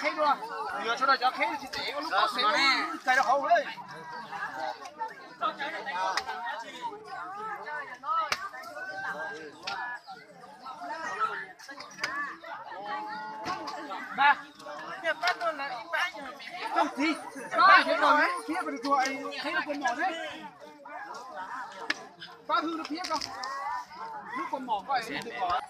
Qheb dua, yog sawv daws cov qheb tsis txev ua lub pob xev, kais rau hauv lawm. Koj txiv, koj txiv, koj txiv, thiab koj txiv mom ne. Pab hwj lub phiab koj, lub kua mom koj es lub twg kom.